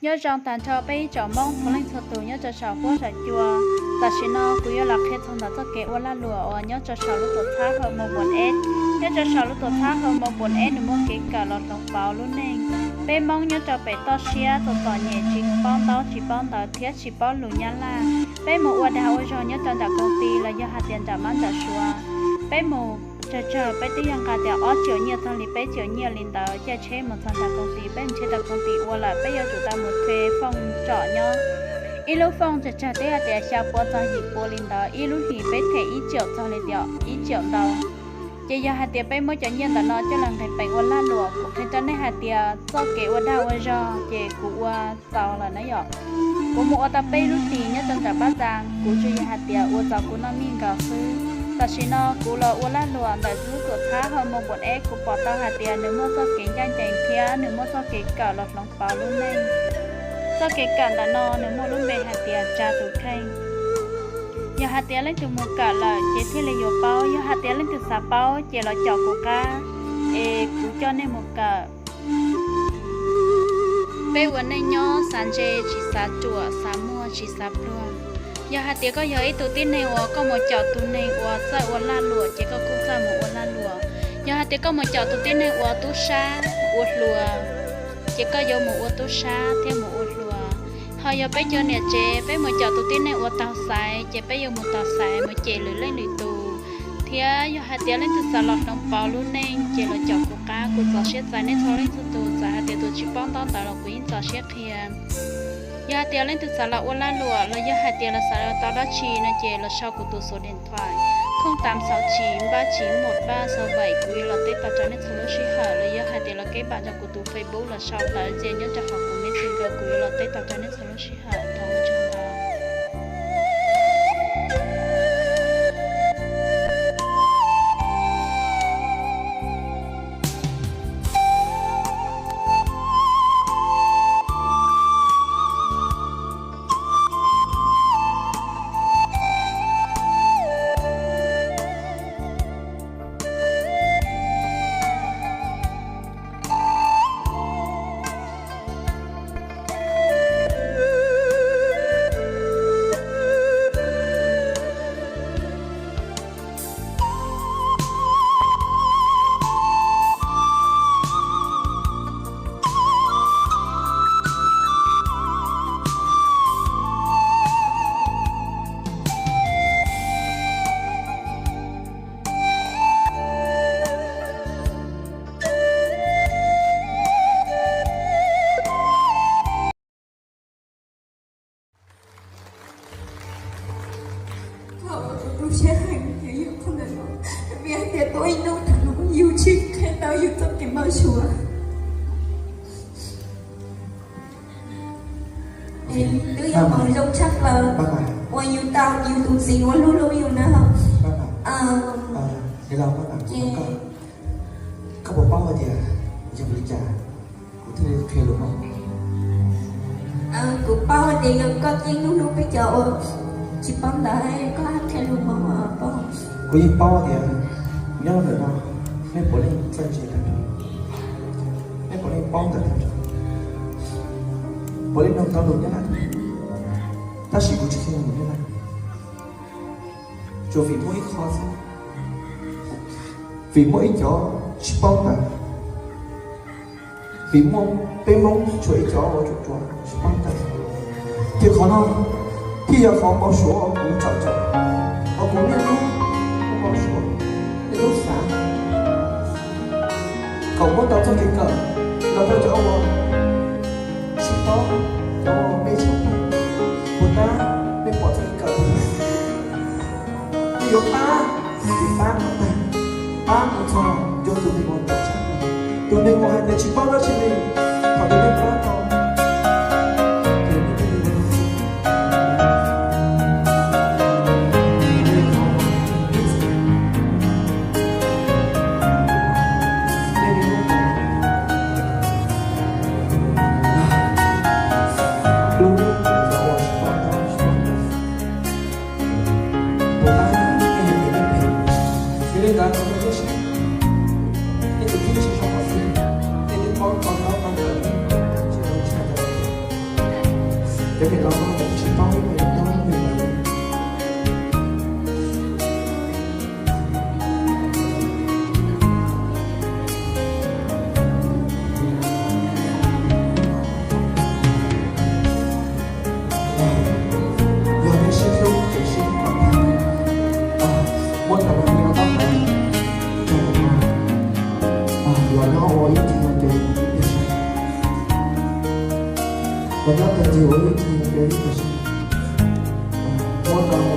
Nyob zoo tag nrho peb ib tsoom Hmoob txhua leej txhua tus nyob rau saum huab saum cua. Tam sim no kuv yuav los qhia txog ntawm txoj kev ua lag luam uas nyob rau saum lub tuam txhab Hawmos Buam Eb. Nyob rau saum lub tuam txhab Hawmos Buam Eb nws muaj kev kawm los hloov pauv lub neej. Peb Hmoob nyob rau pem toj siab txom txom nyem tsis paub ntaub tsis paub ntawv thiab tsis paub lus Nyab Laj. Peb mus ua dag ua zog nyob rau nram koom ti los yog hais tias nram mab nram suav. Peb mus tsawg tsawg peb twb yog nqa tias ob triệu nyiaj txog li peb triệu nyiaj li ntawd caij tsheb mus txog nram koom ti, peb mus tsheb rau koom ti ua lawm peb yuav tsum tau mus thuê fooj tsom nyob. Ib lub fooj tsawg tsawg twb hais tias xya pua txog yim pua li ntawd, ib lub hlis peb them ib triệu txog li tias ib triệu ntau. Ces yog hais tias peb muab cov nyiaj ntawm no coj los nqis peev ua lag luam, kuv qhia rau nej hais tias txoj kev ua dag ua zog ces kuv ua txaus lawm na yom. Kuv mus ua tau peb lub hlis nyob rau nram Pab Txas, kuv tsuas yog hais tias ua txaus kuv noj mij nkaus xwb. Tam sim no kuv los ua lag luam ntawm lub tuam txhab Hawmos Buam Eb, kuv pom tau hais tias nws muaj txoj kev ncaj ncees thiab nws muaj txoj kev kawm los hloov pauv lub neej. Txoj kev kawm ntawm no nws muaj lub npe hais tias tsa tus kheej. Yog hais tias leej twg mus kawm lawm ces thiaj li yuav paub, yog hais tias leej twg xav paub ces los caum kuv qab es kuv coj nej mus kawm. Peb ua neej nyob xav ntse tsis xav ruam, xav muaj tsis xav pluag. Yog hais tias koj yog ib tug tib neeg uas koj mus caum tus neeg uas txawj ua lag luam ces koj kuj txawj mus ua lag luam. Yog hais tias koj mus caum tus tib neeg uas tub sab ua hluas, ces koj yuav mus ua tub sab thiab mus ua hluas. Ho yog peb cov niam tsev peb mus caum tus tib neeg uas taug xaiv ces peb yuav mus taug xaiv mus cem lwm leej lwm tus. Thiab yog hais tias leej twg xav los hloov pauv lub neej ces los caum kuv qab, kuv txaus siab txais nej txhua leej txhua tus. Txawm hais tias tus tsis paub ntaub ntawv los kuv yeej txaus siab qhia. Yog hais tias leej twg xav los ua lag luam los yog hais tias los xav los tau dab tsi no ces los sau kuv tus số điện thoại không tám sáu chín ba chín một ba sáu bảy, kuv yuav los teb tau rau nej txhua lub sij hawm. Los yog hais tias los keb npam rau kuv tus Facebook los sau tawm ntxias nyob rau hauv kuv Messenger, kuv yuav los teb tau rau nej txhua lub sij hawm. Thov ua tsaug ntau. Kuv tu siab heev, yus yog qhov ntawm no, vim hais tias tuaj ib hnub thaum no yus tsis qhia tau yus txoj kev npau suav. Twb yog hmoov zoo tshaj plaws uas yus tau yus tus txiv uas hlub hlub yus na. Ces koj puas paub hais tias yog vim li cas kuv thiaj li qhia lus Hmoob? Kuv paub hais tias yog koj yeej hlub hlub peb cov uas tsis paub ntawv, koj qhia lus Hmoob paub. Kuv yeej paub tias nyob ntawm no nej puav leej txawj ntse tag nrho, nej puav leej paub ntawv tag nrho, puav leej mloog tau lus Nyab Laj, tab sis kuv tsis qhia lus Nyab Laj. Tsuas vim muaj ib qho xwb, vim muaj ib cov tsis paub ntawv, vim muaj peb Hmoob tshuav ib cov uas ruam ruam tsis paub ntawv, ces qhov no thiaj yog qhov npau suav uas kuv tsom tsam, uas kuv niaj hnub npau suav, niaj hnub xav kom muab tau txoj kev kawm los rau cov uas tsis paub, cov uas me tshaj plaws. Puas tab nej pom txoj kev kawm puas yog? Nej yuav pab, nej pab kom tag, pab kom txog rau tus neeg uas ruam tshaj plaws, tus neeg uas hais tias tsis paub dab tsi li, thaum twg nej pab tau, ces nej thiaj li ua tau. Yog li ntawd, nej tus kheej tsis tshua qhov twg, nej twb paub tau ntaub tau ntawv, tsis tau tshaj tau. Cov niam laus no kuv tsis paub ib yam nyob ib yam li. Yog nej sib hlub ces sib kom tag, muab cov me me no tab tom rau, los nyob ua ib tug ua ntej ib tug, los nyob tag ntej ua ib tug ua ntej ib tug, muab rau